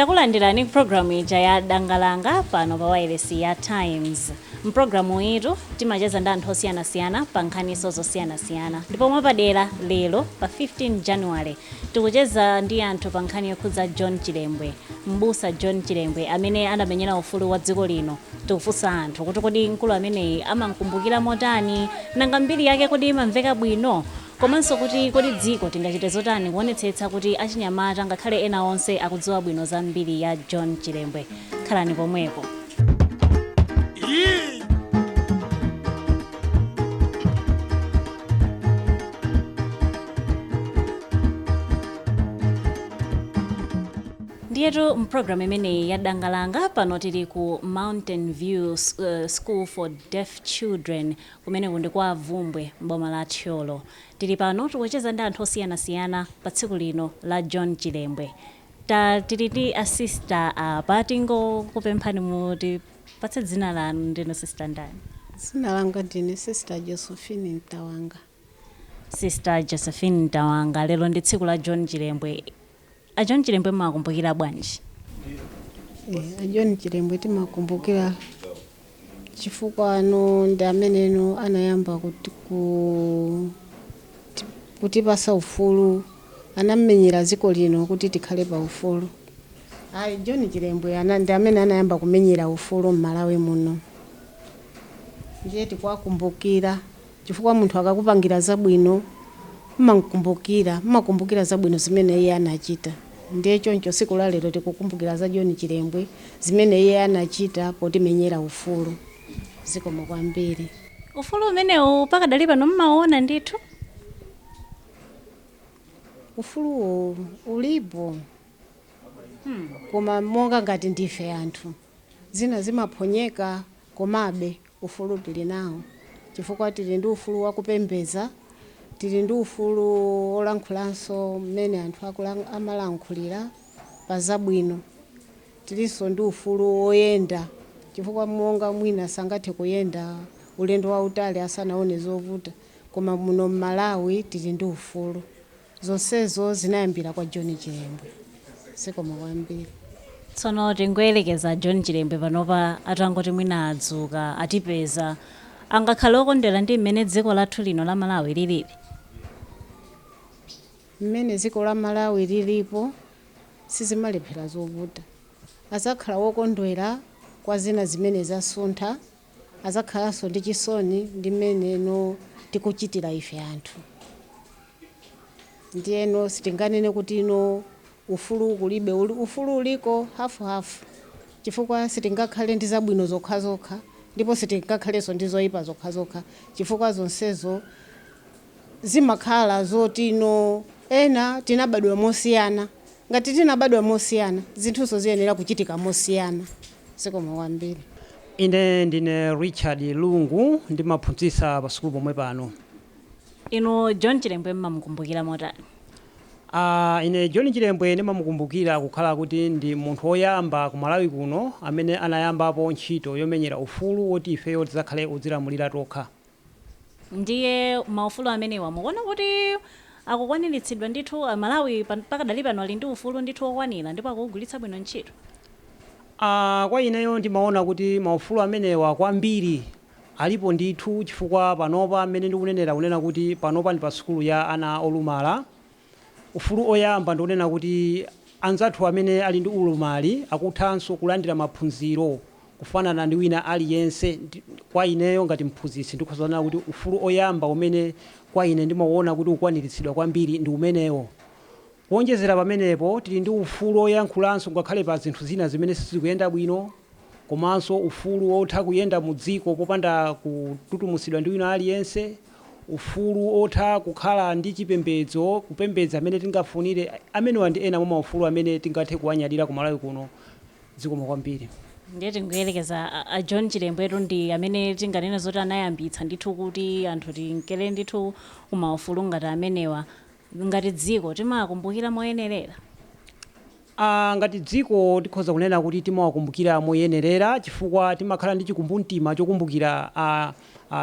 Takulandirani programu ija ya Dangalanga pano pa wailesi ya Times. Mpulogalamu itu timacheza ndi anthu osiyanasiyana pa nkhaniso zosiyanasiyana, ndipo mwapadera lero pa 15 January tikucheza ndi anthu pa nkhani yokhudza John Chilembwe, mbusa John Chilembwe amene anamenyera ufulu wa dziko lino. Tikufunsa anthu kuti kodi mkulu ameneyi amamkumbukira motani, nanga mbiri yake kodi imamveka bwino, komanso kuti kodi dziko tingachite zotani kuonetsetsa kuti achinyamata ngakhale ena onse akudziwa bwino za mbiri ya John Chilembwe. Khalani pomwepo. Ndiyetu mpulogalamu imeneyi ya Dangalanga pano tili ku Mountain View School for Deaf Children, kumeneku ndi kwa Vumbwe mboma la Thyolo. Tili pano tikucheza ndi anthu osiyanasiyana pa tsiku lino la John Chilembwe. Ta tili ndi asista apa, tingokupemphani mutipatse dzina lanu. Ndinu sister ndani? Dzina langa ndine Sister Josephine Mtawanga. Sister Josephine Mtawanga, lero ndi tsiku la John Chilembwe. A John Chilembwe mmakumbukira bwanji? A John Chilembwe timakumbukira chifukwa ano ndi ameneno anayamba kutipasa ufulu, anamenyera dziko lino kuti tikhale pa ufulu. Ayi, John Chilembwe ndi amene anayamba kumenyera ufulu m'Malawi muno, ndiye tikuwakumbukira chifukwa munthu akakupangira zabwino mmakumbukira, mmakumbukira zabwino zimene iye anachita. Ndiye choncho tsiku la lero tikukumbukira za John Chilembwe, zimene iye anachita potimenyera ufulu. Zikomo kwambiri. Ufulu umenewu pakadali pano mmaona ndithu? Ufuluwo ulipo, koma monga ngati ndife anthu, zina zimaphonyeka, komabe ufulu tili nawo chifukwa tili ndi ufulu wakupembedza, tili ndi ufulu olankhulanso mmene anthu amalankhulira pa zabwino, tilinso ndi ufulu woyenda chifukwa monga mwina sangathe kuyenda ulendo wautali asanaone zovuta, koma muno m'Malawi tili ndi ufulu. Zonsezo zinayambira kwa John Chilembwe. Zikomo kwambiri. Tsono tingoyerekeza John Chilembwe panopa atangoti mwina adzuka atipeza, angakhale okondwera ndi mmene dziko lathu lino la Malawi lilili? Mmene dziko la Malawi lilipo sizimalephera zovuta. Azakhala wokondwera kwa zina zimene zasuntha, azakhalanso ndi chisoni ndi mmeneno tikuchitira ife anthu. Ndiyeno sitinganene kuti ino ufulu kulibe, ufulu uliko hafuhafu, chifukwa sitingakhale ndi zabwino zokhazokha ndipo sitingakhalenso ndi zoyipa zokhazokha, chifukwa zonsezo zimakhala zoti ino ena tinabadwa mosiyana. Ngati tinabadwa mosiyana, zinthuzo ziyenera kuchitika mosiyana. Zikomo kwambiri. Ine ndine Richard Lungu, ndimaphunzitsa pa sukulu pomwe pano. Inu John Chilembwe mmamukumbukira motani? Ine John Chilembwe ndimamukumbukira kukhala kuti ndi munthu woyamba ku Malawi kuno amene anayambapo ntchito yomenyera ufulu woti ifeyo tidzakhale odzilamulira tokha. Ndiye maufulu amenewa mukuona kuti akukwaniritsidwa ndithu? Malawi pakadali pano ali ndi ufulu ndithu wokwanira ndipo akuwugwiritsa bwino ntchito? Kwa ineyo ndimaona kuti maufulu amenewa kwambiri alipo ndithu, chifukwa panopa mmene ndikunenera kunena kuti panopa ndi pa sukulu ya ana olumala. Ufulu oyamba ndikunena kuti anzathu amene ali ndi ulumali akuthanso kulandira maphunziro kufanana ndi wina aliyense. Kwa ineyo ngati mphunzitsi ndikhoza kunena kuti ufulu oyamba umene kwa ine ndimauona kuti ukwaniritsidwa kwambiri ndi umenewo. Kuonjezera pamenepo, tili ndi ufulu oyankhulanso ngakhale pa zinthu zina zimene sizikuyenda bwino, komanso ufulu wotha kuyenda mu dziko popanda kututumutsidwa ndi wina aliyense, ufulu otha kukhala ndi chipembedzo, kupembedza amene tingafunire. Amenewa ndi ena mwa maufulu amene tingathe kuwanyadira ku Malawi kuno. Zikomo kwambiri. Ndiye tingoyerekeza a John Chilembwetu ndi amene tinganene zoti anayambitsa ndithu kuti anthu tinkere ndithu kumaufulu ngati amenewa, ngati dziko timakumbukira moyenerera? Ngati dziko tikhoza kunena kuti timawakumbukira moyenerera, chifukwa timakhala ndi chikumbumtima chokumbukira.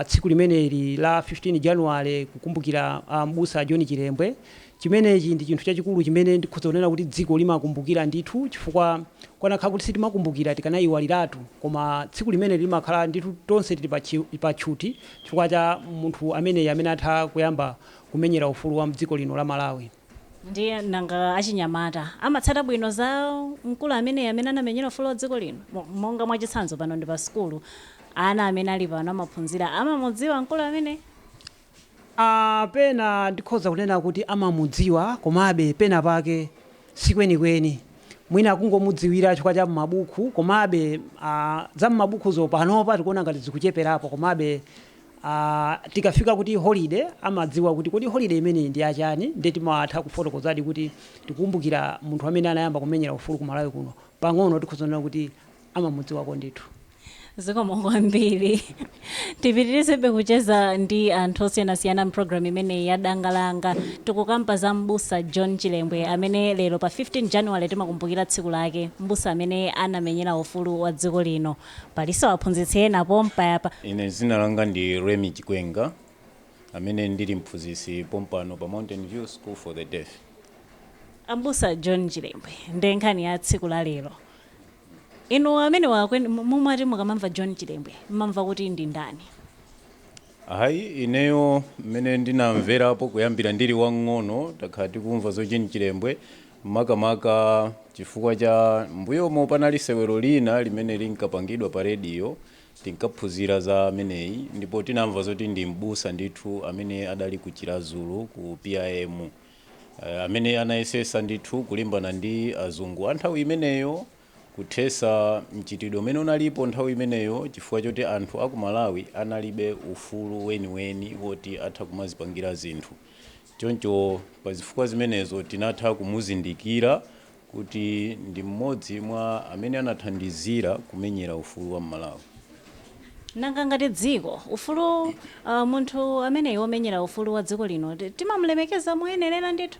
Tsiku limeneli la 15 January kukumbukira mbusa John Chilembwe, chimenechi ndi chinthu chachikulu chimene ndikhoza kunena kuti dziko limakumbukira ndithu, chifukwa kwanakhala kuti sitimakumbukira tikanayiwaliratu. Koma tsiku limene limakhala ndithu tonse tili pa tchuti chifukwa cha munthu ameneyi amene atha kuyamba kumenyera ufulu wa mdziko lino la Malawi. Ndiye nanga achinyamata amatsata bwino za mkulu ameneyi amene anamenyera ufulu wa dziko lino? Monga mwachitsanzo, pano ndi pa sukulu, ana amene ali pano amaphunzira amamudziwa mkulu amene? Pena ndikhoza kunena kuti amamudziwa, komabe pena pake sikwenikweni. Mwina akungomudziwira chifukwa cha m'mabuku, komabe za m'mabukuzo panopa tikuona ngati zikucheperapo. Komabe tikafika kuti holiday, amadziwa kuti kodi holiday imeneyi ndi achani, ndiye timatha kufotokozadi kuti tikukumbukira munthu amene anayamba kumenyera ufulu ku Malawi kuno. Pang'ono tikhoza kunena kuti amamudziwako ndithu. Zikomo kwambiri. Tipitirizebe kucheza ndi anthu osiyanasiyana mpulogalamu imeneyi ya Dangalanga. Tikukamba za mbusa John Chilembwe amene lero pa 15 January timakumbukira tsiku lake, mbusa amene anamenyera ufulu wa dziko lino. Palinso aphunzitsi ena pompayapa. Ine dzina langa ndi Remy Chikwenga, amene ndili mphunzitsi pompano pa Mountain View School for the Deaf. Ambusa John Chilembwe ndi nkhani ya tsiku la lero. Inu amene wakweni, mumati mukamamva John Chilembwe mmamva kuti ndi ndani? Hayi, ineyo mmene ndinamverapo kuyambira ndili wang'ono, takhala tikumva za John Chilembwe, makamaka chifukwa cha mbuyomo panali sewero lina limene linkapangidwa pa rediyo, tinkaphunzira za ameneyi, ndipo tinamva zoti ndi mbusa ndithu amene adali ku Chirazulu ku PIM, amene anayesesa ndithu kulimbana ndi azungu a nthawi imeneyo, kuthesa mchitidwe umene unalipo nthawi imeneyo, chifukwa choti anthu aku Malawi analibe ufulu weniweni woti atha kumazipangira zinthu. Choncho pa zifukwa zimenezo tinatha kumuzindikira kuti ndi mmodzi mwa amene anathandizira kumenyera ufulu wa Malawi. Nanga ngati dziko, ufulu munthu ameneyi womenyera ufulu wa dziko lino timamulemekeza moyenerera ndithu?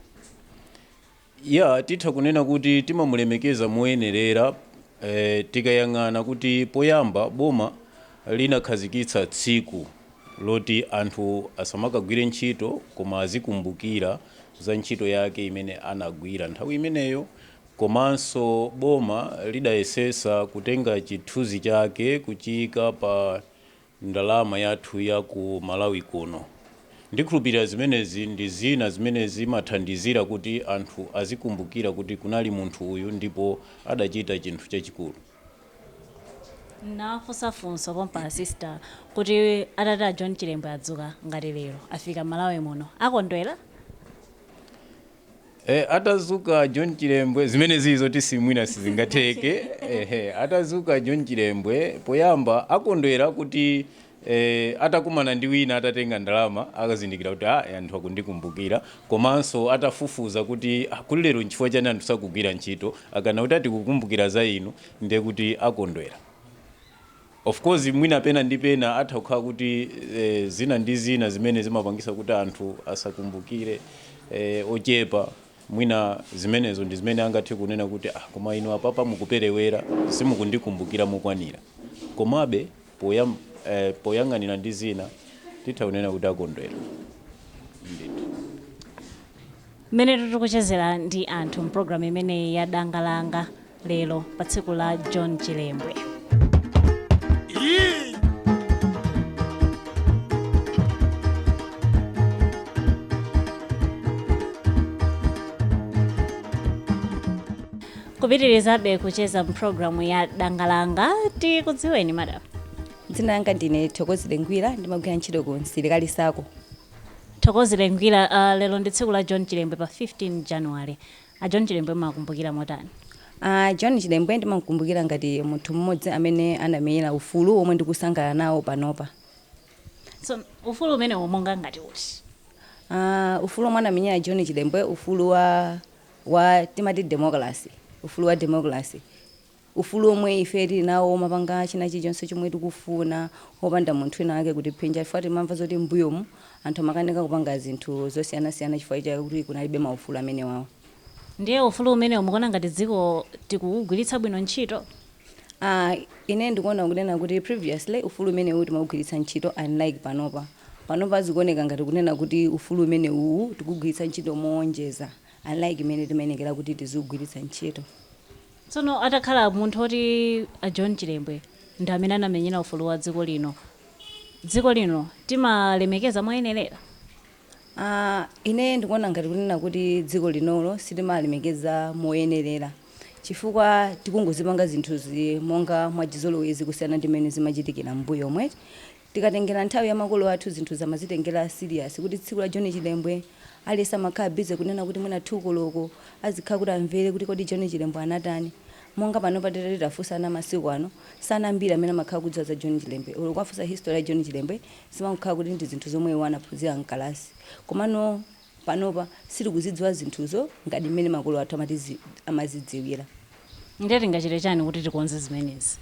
Ya, titha kunena kuti timamulemekeza moyenerera. Tikayang'ana kuti poyamba boma linakhazikitsa tsiku loti anthu asamakagwire ntchito koma azikumbukira za ntchito yake imene anagwira nthawi imeneyo, komanso boma lidayesesa kutenga chithunzi chake kuchiyika pa ndalama yathu ya ku Malawi kuno. Ndikhulupirira zimenezi ndi zina zimene zimathandizira kuti anthu azikumbukira kuti kunali munthu uyu ndipo adachita chinthu chachikulu. Nafunsafunso pompa sister kuti atati a John Chilembwe adzuka ngati lero, afika Malawi muno, akondwera? Atazuka John Chilembwe, zimene zizo tisimwina sizingatheke. Ehe, atazuka John Chilembwe, poyamba akondwera kuti atakumana ndi wina atatenga ndalama, akazindikira kuti anthu akundikumbukira. Komanso atafufuza kuti kuli lero nchifukwa chani anthu sakugwira ntchito, akana kuti atikukumbukira za inu, ndiye kuti akondwera. Of course, mwina pena ndi pena atha kukhala kuti zina ndi zina zimene zimapangisa kuti anthu asakumbukire, ochepa, mwina zimenezo ndi zimene angathe kunena kuti koma inu apapa mukuperewera, simukundikumbukira mokwanira. Komabe poyang'anira ndi zina, titha kunena kuti akondwera ndithu. Mmene tikuchezera ndi anthu mpulogalamu imeneyi ya Dangalanga lero pa tsiku la John Chilembwe. Kupitirizabe kucheza mpulogalamu ya Dangalanga. Tikudziweni, madam. Dzina langa ndine Thokozile Ngwira, ndimagwira ntchito ku Msilikali Sacco. Thokozile Ngwira, lero ndi tsiku la John Chilembwe pa 15 January. A John Chilembwe makumbukira motani? John Chilembwe ndimakumbukira ngati munthu mmodzi amene anamenyera ufulu omwe ndikusangalala nawo panopa. So ufulu umenewo monga ngati uti? Ufulu omwe anamenyera John Chilembwe, ufulu wa timati democracy, ufulu wa democracy, ufulu omwe ife tili nawo omapanga china chilichonse chomwe tikufuna opanda munthu wina wake kutiphinja, chifukwa timamva zoti mbuyomu anthu amakanika kupanga zinthu zosiyanasiyana chifukwa chakuti kunalibe maufulu amenewawo. Ndiye ufulu umenewo mukuona ngati dziko tikuwugwiritsa bwino ntchito? Ine ndikuona kunena kuti previously ufulu umenewu timawugwiritsa ntchito, unlike panopa. Panopa zikuoneka ngati kunena kuti ufulu umenewu tikugwiritsa ntchito moonjeza, unlike imene timayenekera kuti tiziwugwiritsa ntchito. Tsono atakhala munthu oti a John Chilembwe ndi amene anamenyera ufulu wa dziko lino, dziko lino timalemekeza moyenerera? Ine ndikuona ngati kunena kuti dziko linolo sitimalemekeza moyenerera, chifukwa tikungozipanga zinthuzi monga mwachizolowezi, kusiyana ndi mmene zimachitikira mbuyo omwe. Tikatengera nthawi ya makolo athu, zinthu zamazitengera serious, kuti tsiku la John Chilembwe aliyense amakhala busy kunena kuti mwina 2 koloko azikhala kuti amvere kuti kodi John Chilembwe anatani. Monga pano patete tafunsana masiku ano, sana ambiri amene amakhala kudziwa za John Chilembwe. Olo kwafunsa history ya John Chilembwe, simakhala kuti ndi zinthu zomwe iwo anaphunzira mkalasi. Komano panopa sitikuzidziwa zinthuzo ngati mmene makolo athu amazidziwira. Ndiye tingachite chani kuti tikonze zimenezi?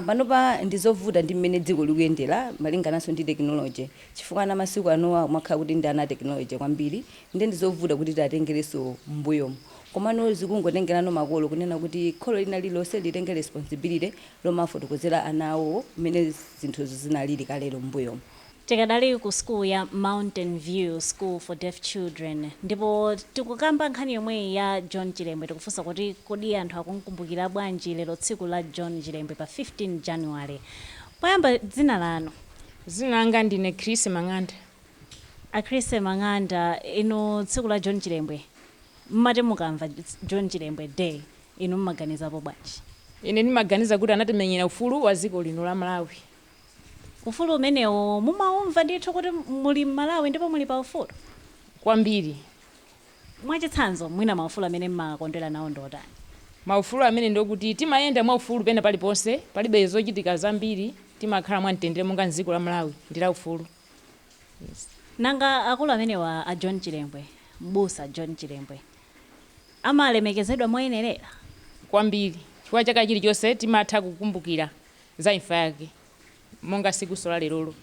Panopa ndizovuta ndi mmene dziko likuyendera, malingananso ndi technology, chifukwa ana masiku anowa mwakhala kuti ndi ana technology kwambiri. Ndiye ndizovuta kuti tiatengerenso m'mbuyomo. Komano zikungotengerano makolo, kunena kuti kholo lina lililonse litenge responsibility lomafotokozera ana awo mmene zinthuzo zinalili kalero m'mbuyomo. Tikadali ku school ya Mountain View School for Deaf Children, ndipo tikukamba nkhani yomweyi ya John Chilembwe. Tikufunsa kuti kodi anthu akumkumbukira bwanji lero, tsiku la John Chilembwe pa 15 January? Poyamba, dzina lanu? Dzina langa ndine Chris Mang'anda. A Chris Mang'anda, inu tsiku la John Chilembwe, mmati mukamva John Chilembwe Day, inu mmaganizapo bwanji? Ine ndimaganiza kuti anatimenyera ufulu wa dziko lino la Malawi. Ufulu umenewo mumaumva ndithu kuti muli m'Malawi ndipo muli pa ufulu? Kwambiri. Mwachitsanzo, mwina maufulu amene mmakondwera nawo ndotani? Maufulu amene ndokuti timayenda mwaufulu pena paliponse, palibe zochitika zambiri, timakhala mwamtendere monga mdziko la Malawi ndi la ufulu, yes. Nanga akulu amenewa a John Chilembwe, mbusa John Chilembwe, amalemekezedwa moyenerera? Kwambiri, chifukwa chaka chilichonse timatha kukumbukira za imfa yake, monga siku la lerolo,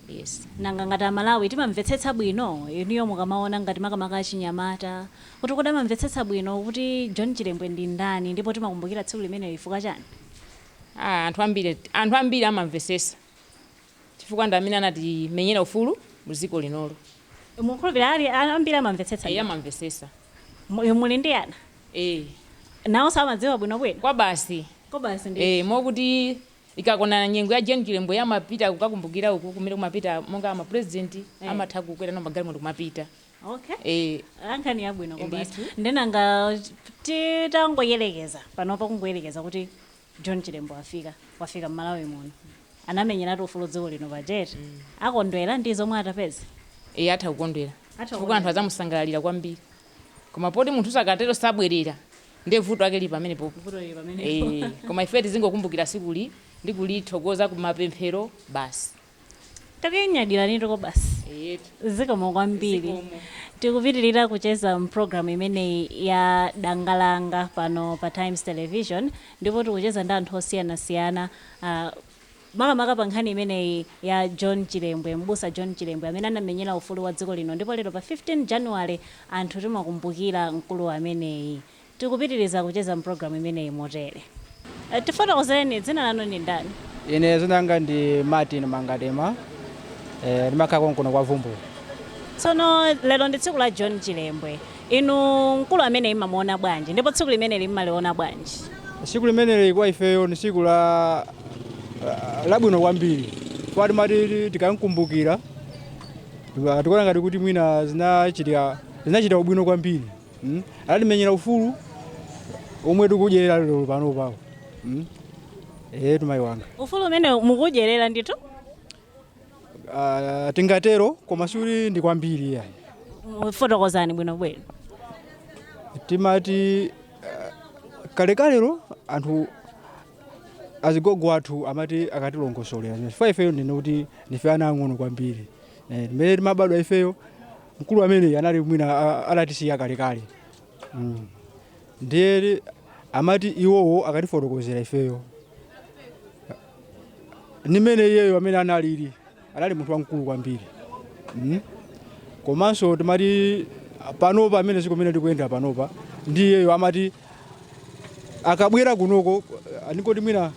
yes. Nanga ngati Amalawi timamvetsetsa bwino? Inuyo mukamaona ngati makamaka achinyamata, kuti kodi amamvetsetsa bwino kuti John Chilembwe ndi ndani, ndipo timakumbukira tsiku limenelo chifukwa chani? Ah, anthu ambiri amamvetsetsa, chifukwa ndi amene anatimenyera ufulu mu dziko linolo. Mukhulupirira ali ambiri amamvetsetsa? Iye amamvetsetsa. Muli ndi ana? Eh. Nawonso amadziwa bwinobwino? Kwa basi. Ko basi ndi Eh, mokuti ikakona nyengo ya John Chilembwe amapita kukakumbukira uku kumene kumapita monga ama president, amatha kukwera no magalimoto kumapita. Okay. Eh. Ankhani yabwino ko basi. Ndithu. Ndenanga titangoyerekeza panopa, kungoyerekeza kuti John Chilembwe afika, wafika m'Malawi muno, anamenyeratu ufulu dziko lino pajeti, akondwera ndi zomwe atapeza? Eh, atha kukondwera. Atha Chifukwa kukondwera. anthu adzamusangalalira kwambiri, koma poti munthu sakatero sabwerera, ndiye vuto ake lili pamene popo. Vuto lili pamenepo. Eh, koma ife tizingokumbukira sikuli ndi kulithokoza kumapemphero basi. Takunyadira ko basi. Eyetu. Zikomo kwambiri. Zikomo. Tikupitirira kucheza mpulogalamu imeneyi ya Dangalanga pano pa Times Television, ndipo tikucheza ndi anthu osiyanasiyana, makamaka pa nkhani imeneyi ya John Chilembwe, mbusa John Chilembwe amene anamenyera ufulu wa dziko lino, ndipo lero pa 15 January anthu timakumbukira mkulu ameneyi. Tikupitiriza kucheza mpulogalamu imeneyi motere. Tifotokozereni, dzina lanu ndi ndani? Ine dzina langa ndi Martin Mangatema, ndimakhala konkuno kwa Vumbwe. Tsono lero ndi tsiku la John Chilembwe. Inu mkulu amene imamuona bwanji, ndipo tsiku limeneli mmaliona bwanji? Tsiku limeneli kwa ifeyo ni tsiku la labwino kwambiri, kwa timati tikankumbukira tikuona ngati kuti mwina zinachita ubwino kwambiri. Anatimenyera ufulu omwe tikudyerera lero pano pawo. Tumayi wanga. Ufulu umene mukudyerera ndithu? Tingatero, koma sikuti ndi kwambiri yayi. Fotokozani bwinobwino. Timati kalekalero anthu azigogo athu amati akatilongosolera, chifukwa ifeyo ndine kuti ndife ana ang'ono kwambiri, mmene timabadwa ifeyo mkulu amene anali mwina adatisiya kalekale. Ndiye amati iwowo akatifotokozera ifeyo nimene iyeyo amene analili, anali munthu wamkulu kwambiri. Komanso timati panopa amene sikumene tikuyenda panopa ndi iyeyo, amati akabwera kunoko. Andikoti mwina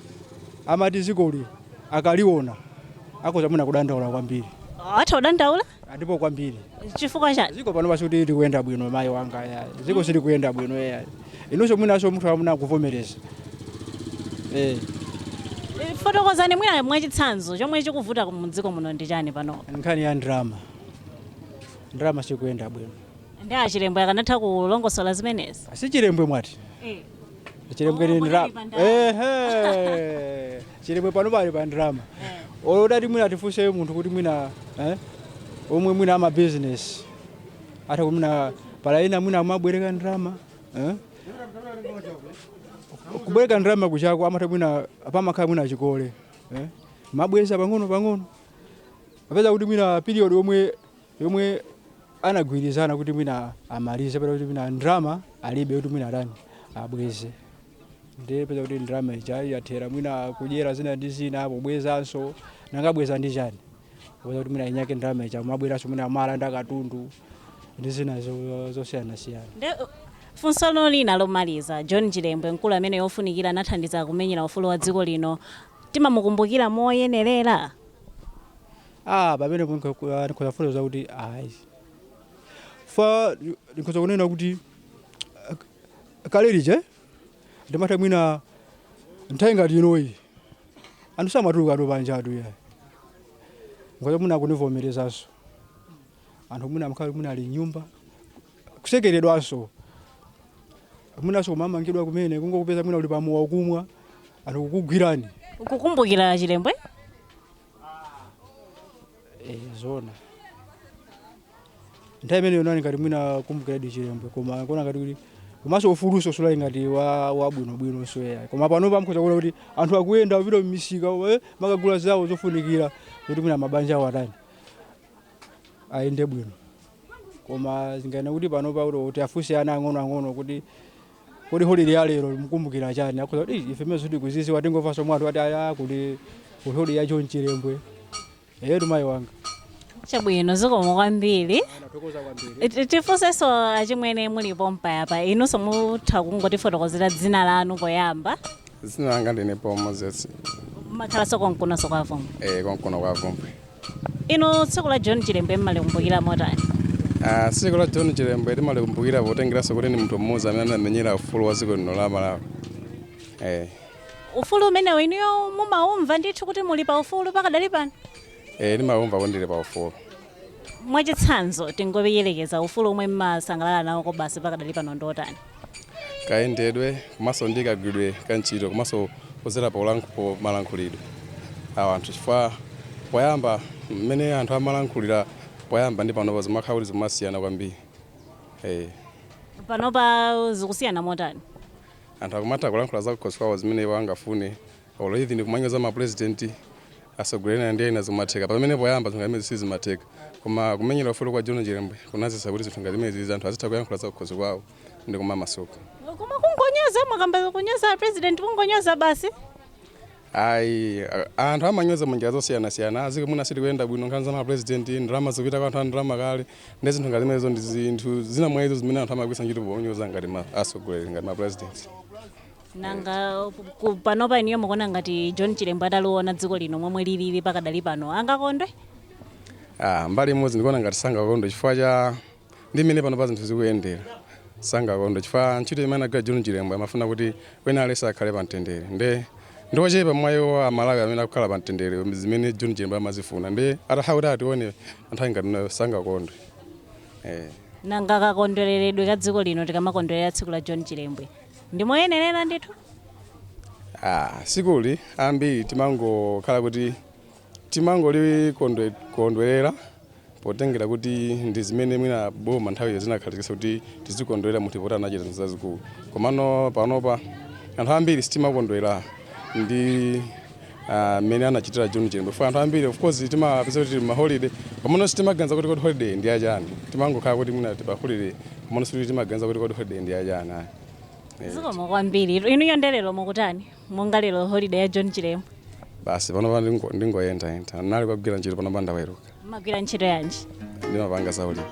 amati zikoli akaliona akhoza mwina kudandaula kwambiri. Atha kudandaula? Ndipo kwambiri. Chifukwa chani? Ziko pano pasuti likuyenda bwino, mayi wanga, ya ziko silikuyenda bwino ya. Inonso mwinaso munthu amuna kuvomereza. Fotokozani mwina mwachitsanzo, chomwe chikuvuta mudziko muno ndi chani pano? Nkhani ya ndrama, ndrama sikuyenda bwino. Ndi achilembwe akanatha kulongosola zimenezi? Si Chilembwe mwati? Chilembwe ni Oh, ndrama. pali pa ndrama. Ehe, Chilembwe pano pali pa ndrama. Olodati mwina tifunse munthu kuti mwina omwe mwina ama business ata kumwina pala ina mwina amabwereka ndrama, Kubwereka ndrama kuchako amata mwina pamakhala mwina chikole, Mabweza pang'ono pang'ono, apeza kuti mwina period yomwe anagwirizana kuti mwina amalize, peta kuti mwina ndrama alibe kuti mwina atani abweze. Ndiye peza kuti ndrama ija yathera mwina kudyera zina ndi zina, pobwezanso nangabweza ndi chani? Popeza kuti mwina inyake ndrama ija mabweranso mwina amalanda katundu ndi zina zosiyanasiyana. Nde funso lina lomaliza, John Chilembwe, mkulu amene yofunikira anathandiza kumenyera ufulu wa dziko lino, timamukumbukira moyenerera? Pamene ndikhoza kufotokoza kuti ayi, fa ndikhoza kunena kuti kale lije ndimatha mwina nthawi ngati inoyi anthu samatuluka atu panja atu ya. Ngoja mwina kunivomerezanso, anthu mwina amakhala mwina ali nyumba kusekeredwanso, mwinanso kumamangidwa kumene kungokupeza mwina uli pamowa ukumwa, anthu kukugwirani. Kukumbukira Chilembwe? Zona nthawi imeneyo nani ngati mwina kumbukiradi Chilembwe, koma kuona ngati kuti komanso ufuluso sulali ngati wabwinobwino soya. Koma pano pamkhoza kuona kuti anthu akuyenda kupita m'misika, makagula zawo zofunikira kuti mwina mabanja awo atani ayende bwino. Koma zingana kuti pano pa kuti afunse ana ang'onoang'ono kuti kodi holiday ya lero mukumbukira chani, akhoza kuti ife mene sitikuziziwa, tingomvanso mwathu ati aya kuti holiday ya John Chilembwe. Eyetu mayi wanga. Chabwino, zikomo kwambiri. Nathokoza kwambiri. Tifunsenso achimwene mulipo mpayapa, inunso mutha kungotifotokozera dzina lanu poyamba? Dzina langa ndine Paul Moses. Mmakhalanso konkunonso kwa Vumbwe? Konkuno kwa Vumbwe. Inu, tsiku la John Chilembwe mmalikumbukira motani? Tsiku la John Chilembwe timalikumbukira potengeranso kuti ndi munthu mmodzi amene anamenyera ufulu wa dziko lino la Malawi. Ufulu umenewo inuyo mumaumva ndithu kuti muli pa ufulu pakadali pano? Timawumva kuti ndili pa ufulu. Mwachitsanzo, tingoyerekeza, ufulu omwe mmasangalala nawo kobasi pakadali pano ndiotani? Kayendedwe komanso ndi kagwiridwe ka ntchito, komanso kudzera po malankhulidwe awo anthu, chifukwa poyamba mmene anthu amalankhulira poyamba ndi panopa zimakhala kuti zimasiyana kwambiri. Panopa zikusiyana motani? Anthu akumatha kulankhula zakukhosi kwawo zimene iwo angafune, olo even kumanyoza mapresident, atsogoleri ndi ena, zimatheka. Pamene poyamba zinthu zimene sizimatheka. Koma kumenyera ufulu kwa John Chilembwe kunazisa kuti zinthu ngati zimenezi anthu azitha kuyankhula zakukhosi kwawo ndi kumamasuka. Koma kungonyoza, mwakamba kunyoza president, kungonyoza basi? Ayi, anthu amanyoza munjira zosiyanasiyana. Aziko mwina sitikuyenda bwino, nkhani za mapresident, ndalama zikupita kwa anthu a ndalama kale, ndi zinthu ngati zimenezo ndi zinthu zina mwa izo zimene anthu amagwiritsa ntchito ponyoza ngati ma atsogoleri, ngati mapresident. Nanga panopa inuyo mukuona ngati John Chilembwe ataliona dziko lino momwe lilili pakadali pano angakondwe? Mbali imodzi ndikuona ngati sangakondwe, chifukwa cha ndi mmene panopa zinthu zikuyendera. Sangakondwe chifukwa ntchito imene anagwira John Chilembwe amafuna kuti wina aliyense akhale pa mtendere, nde ndiochepa mwa iwo Amalawi amene akukhala pa mtendere zimene John Chilembwe amazifuna. Nde atakhala kuti atione anthu ngati nayo sangakondwe. Nanga kakondwereredwe ka dziko lino, tikamakondwerera tsiku la John Chilembwe, ndimoyenerera ndithu? Sikuli ambiri timangokhala kuti timangoli kondwerera potengera kuti ndi zimene mwina boma nthawi zinakhazikitsa kuti tizikondwerera munthu poti anachita zinthu zazikulu. Komano panopa anthu ambiri sitimakondwera ndi mmene anachitira John Chilembwe. For anthu ambiri, of course, timapeza kuti ma holiday, komano sitimaganiza kuti kodi holiday ndi yachani. Timangokhala kuti mwina tipa holiday, komano sikuti timaganiza kuti kodi holiday ndi yachani, ayi. Zikomo kwambiri. Inuyo ndelero mukutani monga lero holiday ya John Chilembwe? Basi, panopa ndingoyendayenda, nali kwagwira ntchito, panopa ndaweruka. Mmagwira ntchito yanji? Ndimapanga zaulimi.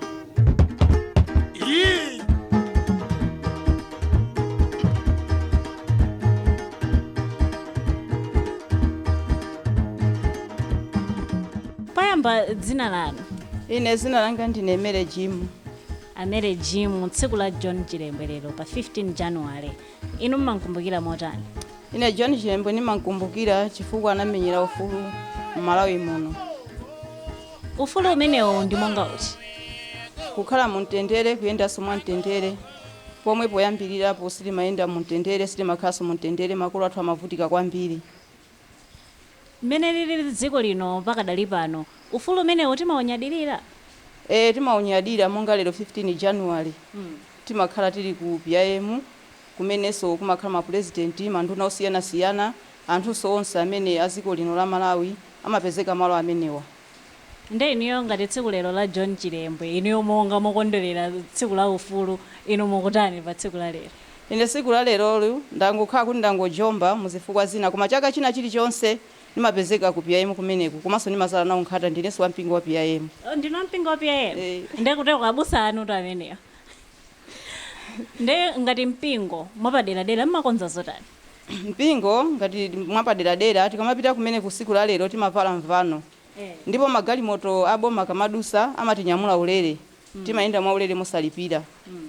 Poyamba, dzina lanu? Ine zina langa ndine Mere Jim. Amere Jim, tsiku la John Chilembwe lero pa 15 January, inu mmankumbukira motani? Ine John Chilembwe ndimankumbukira chifukwa anamenyera ufulu m'Malawi muno. Ufulu umenewo ndi monga uti? Kukhala mumtendere, kuyendanso mwamtendere, pomwe poyambirirapo sitimayenda mumtendere, sitimakhalanso mumtendere, makolo athu amavutika kwambiri. Mmene lili dziko lino pakadali pano, ufulu umenewo timawunyadirira? E, timawunyadira. Monga lero 15 January, timakhala tili ku PIM, kumenenso kumakhala mapurezidenti, manduna osiyanasiyana, anthunso onse amene a dziko lino la Malawi amapezeka malo amenewa. Nde inuyo ngati tsiku lero la John Chilembwe, inuyo monga mokondwerera tsiku la ufulu, inu mukutani pa tsiku la lero? Ine tsiku la lerolo ndangokhala kuti ndangojomba muzifukwa zina, koma chaka china chilichonse ndimapezeka ku PIM kumeneku, komanso ndimazala nawo nkhata, ndinenso wampingo wa PIM. Oh, ndinu mpingo wa PIM? Eh. Ndekuteko abusa anu tu amenewa. Nde ngati mpingo mwapaderadera mmakonza zotani? Mpingo ngati mwapaderadera, tikamapita kumene ku tsiku la lero timavala mvano, ndipo magalimoto aboma kamadusa amatinyamula ulere, timayenda mwaulere mosalipira.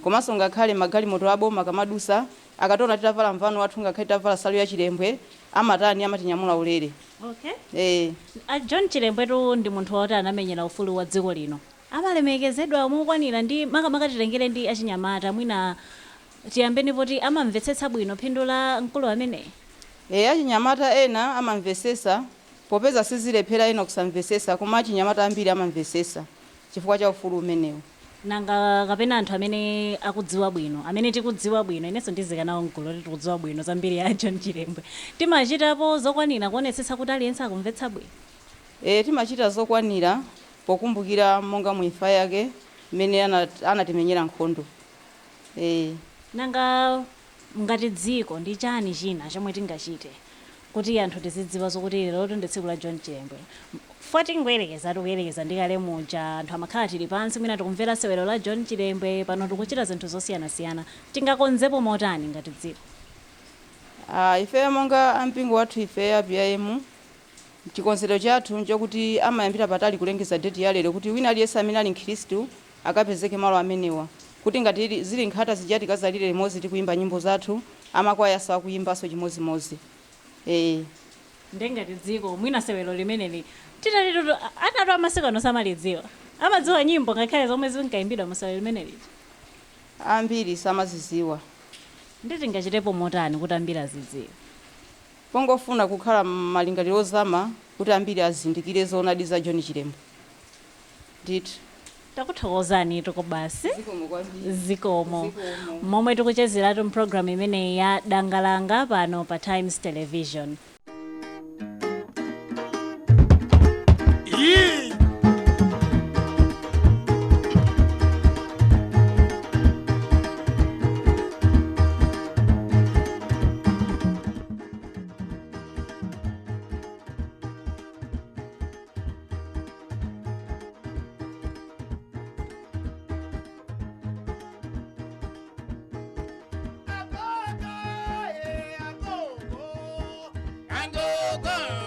Komanso ngakhale magalimoto aboma kamadusa, akationa titavala mvano wathu, ngakhale titavala salu ya Chilembwe, amatani, amatinyamula ulere. Okay. Eh. A John Chilembwetu ndi munthu woti anamenyera ufulu wa dziko lino. Amalemekezedwa mokwanira ndi makamaka titengere ndi achinyamata? Mwina tiyambeni poti amamvetsetsa bwino phindu la mkulu ameneyi? E, achinyamata ena amamvesesa, popeza sizilephera ena kusamvesesa, koma achinyamata ambiri amamvesesa chifukwa cha ufulu umenewu. Nanga kapena anthu amene akudziwa bwino, amene tikudziwa bwino, inenso ndizikanawo mgulu oti tikudziwa bwino zambiri ya John Chilembwe, timachitapo zokwanira kuonetsetsa kuti aliyense akumvetsa bwino? E, timachita zokwanira pokumbukira monga muimfa yake mmene anatimenyera nkhondo, e. Nanga ngati dziko ndi chani china chomwe tingachite kuti anthu tizidziwa zokuti lero ndi tsiku la John Chilembwe? Fwa tingoyerekeza, tikuyerekeza ndi kale muja anthu amakhala tili pansi, mwina tikumvera sewero la John Chilembwe, pano tikuchita zinthu zosiyanasiyana. Tingakonzepo motani ngati dziko? Ah, ife monga ampingo wathu, ife a PIM, chikonzero chathu nchokuti amayambira patali kulengeza date ya lero kuti wina aliyense amene ali mkhristu akapezeke malo amenewa, kuti ngati zili nkhata zija tikazalire limodzi tikuyimba nyimbo zathu, amakwayaso akuyimbanso chimodzimodzi, e. Ndengati dziko mwina sewero limeneli titatitu anatu amasiku ano samalidziwa, amadziwa nyimbo ngakhale zomwe zinkayimbidwa musewero limeneli? Ambiri samaziziwa. Ndi tingachitepo motani kuti ambiri azidziwe? Pongofuna kukhala malingaliro ozama kuti ambiri azindikire zoonadi za John Chilembwe ndithu. Takuthokozani tuko basi. Zikomo kwambiri. Zikomo. Zikomo. Momwe tikuchezeratu mpulogalamu imeneyi ya Dangalanga pano pa Times Television. Yee! Agogo,